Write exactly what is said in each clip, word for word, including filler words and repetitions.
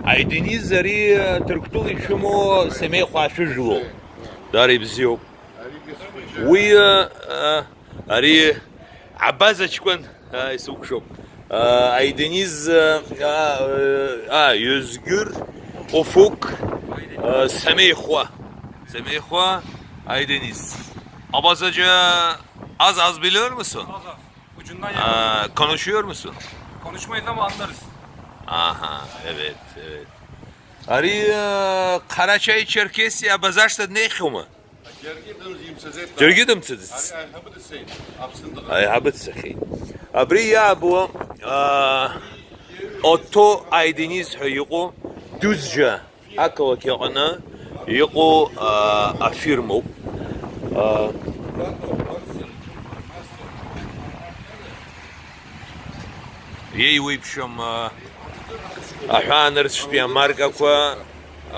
Аидениз ари Ҭырқәтәыла ишәымоу Семеихәа шәыжәлоуп. Дара ибзиоуп. Уи, а, ари Абаз аҷкәын, а, исықәшоуп. А, Аидениз, а, а, а, Ҩызгьыр, Офук, а, Семеихәа. Semihwa Aydeniz. Abazaca az az biliyor musun? Az az. Ucundan yakaladım. Aa, konuşuyor musun? Konuşmayız ama anlarız. Aha, evet, evet. Ари, э, Қарачаи-Черкесиа абазашҭа днеихьоума? Џьаргьы дымцаӡеит. Џьаргьы дымцаӡеит. Ари аиҳабы дцеит. Аԥсны дыҟан. Аиҳабы дцахьеит. Абри иаабо, а, Отто Аидениз ҳәа иҟоу, Дузџьа ақалақь аҟны иҟоу, а, афирмоуп. А, еиуеиԥшым, а, аҳәаанырцәтәи амаркақәа,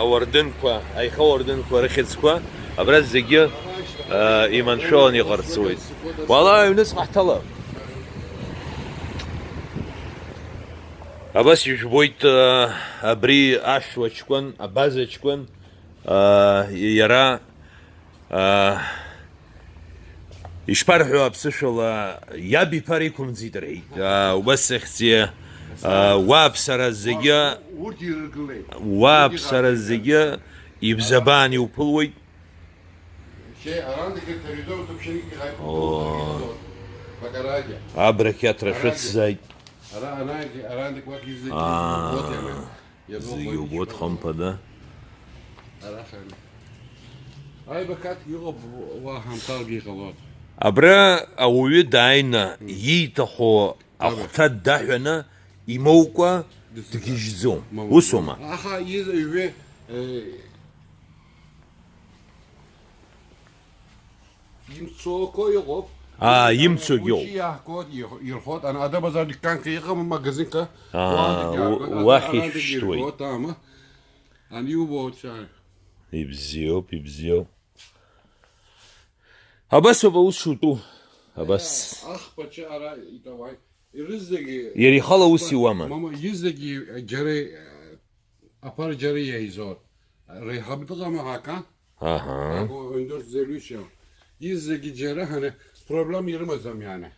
ауардынқәа, аихауардынқәа рыхьӡқәа, абра зегьы, а, иманшәаланы иҟарҵуеит. Уала аҩныҵҟа ҳҭала. Абас ижәбоит, а, абри ашәуа ҷкәын, абаза ҷкәын, а, иара, а, ишԥарҳәо аԥсышәала, иаб иԥара иқәымӡит рҳәеит. А, убас сахьӡи, а, уа аԥсара зегьы, урҭ ирыгылеит. Уа аԥсара зегьы ибзабаан иуԥылуеит. Шье, арантәи Ҭырқәтәылатәи ԥшьынҩажәи О. Бакарагьа. Абрақь аҭра Арагьы. Шәыцзааит. Ара, арагьы, арантәи уахь изегьы Аа. Убоит иара. Иара Зегьы убоит убоит, иара. Хымԥада. Арахь ара. Аибакаҭ иҟоуп, уа ҳамҭалгьы иҟалоит. Абра ауаҩы дааины Мм. Ииҭаху Абра. Ахәҭа даҳәаны имоукәа Дызгьы. Дгьежьӡом. Мамоу. Усоума? Аха из-, ҩы, э, Имцакәа иҟоуп. Аа, имцогьы ыҟоуп. Уи иаҳкуеит, ир-, ирҳәоит, ана, Ада Базар дуканка иҟам, магазинка, Аа, уаантәигьы у-, иаартуеит, уахь ана, арантәигьы ишьҭуеит. Ирҳәоит, ама. Ани иубоит, ааи. Ибзиоуп, ибзиоуп. Абас ауп аус шутәу. Абас. Аиа, ахԥа ара итауаҩ. Ирызегьы Иара ихала ус иуама? Мама, изегьы џьара, аԥара џьара иаизоит. Реиҳаб дыҟама ҳака? Аҳа. Аго, Ондор Зелушьа. Изегьы џьара ҳаны проблема ирымаӡам иааны.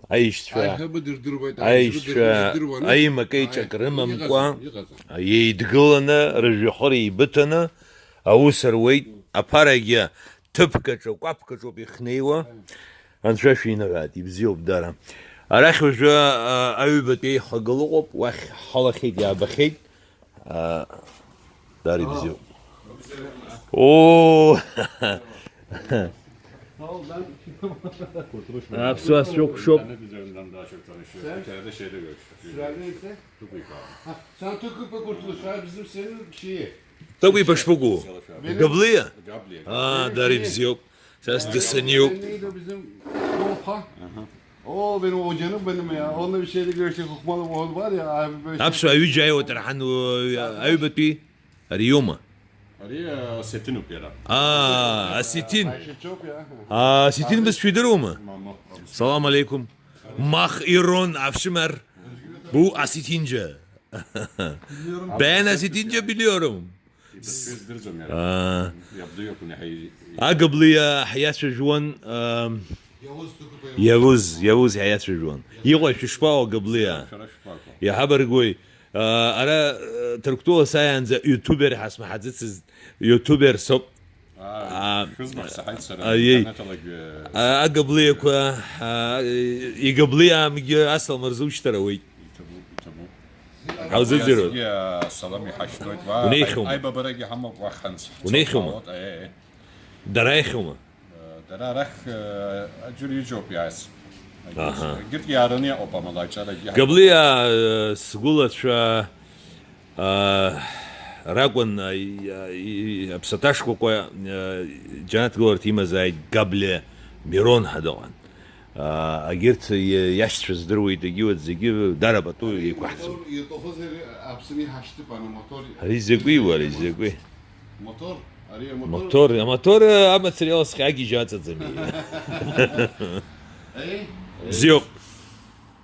Аишьцәа, Аиҳабы дырдыруеит, аишьцәа аиҳабы дырдыруаны. Аимак-еиҿак Аи-, рымамкәа, иҟаӡам, иҟаӡам. Еидгыланы, рыжәҩахыр еибыҭаны, аус руеит, аԥарагьы ҭыԥкаҿы, кәаԥкаҿоуп ихнеиуа. Анцәа шәиныҳәааит, ибзиоуп дара. Арахь уажәы, а, аҩбатәи еихагыла ыҟоуп, уахь ҳалахьеит, иаабахьеит. А, дара ибзиоуп. Оо! Аԥсуаа сшәыкәшоуп. Sen Türk'ü pek kurtuluş abi, bizim senin şeyi. Тыгәи бышԥыкәу? Benim Габлиа? Gabliye. Аа, Benim дара şeyi. Ибзиоуп. Са сдысаниуп. Neydi o bizim Doğupa? Aha. O benim hocanım benim ya. Onunla bir şeyde görüştük. Hukmalı oğul var ya abi böyle. Аԥсуаа ҩыџьа аиуа дырҳан, аҩбатәи ари иоума? Ари, а, Сетинуп иара. Аа, Асетин. Ayşe çok ya. Аа, Асетин бызшәа идыруама? Мама. Салам алейкум. Мах ирон авшимар. Бу Асетинджа. Бен Асетинджа билиорум. Ибызшәа здырӡом иара. Аа. Иабду иакәын иаҳа и-, и-, Агаблиа ҳиацәажәуан, аа, Иауз, Иауз, Иауз ҳиацәажәуан. Иҟои шәышԥаҟоу, Агаблиа? Шәара шәышԥаҟоу? Иаҳабаргәи, аа, ара, э, Ҭырқәтәыла сааиаанӡа ютубер ҳасмаҳаӡыцызт, ютубер соуп. Аа, Аа, шәызмаҳә саҳаит сара, аиеи. Интернет алагьы. А-, Агаблиақәа, аа, игаблиаамгьы асалам рзушьҭар ауеит. Иҭабуп, иҭабуп. Ҳаузыӡырҩуеит. Зегьы асалам иҳашьҭуеит. Уа, Унеихьоума? Аибабарагьы ҳамоуп уаханӡа. Унеихьоума? Аот, аиеи, аиеи. Дара иахьоума? Дара арахь, э, аӡәыр ҩыџьоуп иааиз. Аҳа. Егьырҭ иаараны иҟоуп амала аҿарагьы. Габлиа, э, сгәылацәа, э, ракәын, э, и-, и-, аԥсаҭа шкәакәа, э, џьанаҭ гыларҭа имазааит Габлиа Мирон ҳәа дыҟан. Аа, агьырҭ иа-, иашьцәа здыруеит, егьиуеит, зегьы дара пату еиқәаҳҵоит. Иаҭахызар Аԥсны иҳашьҭып, ана мотор. Ари закәи, уара, закәи? Мотор, ари амотор. Мотор, амотор, э, амацара иаласхьа агьежь аҵаӡами? Еи? Бзиоуп.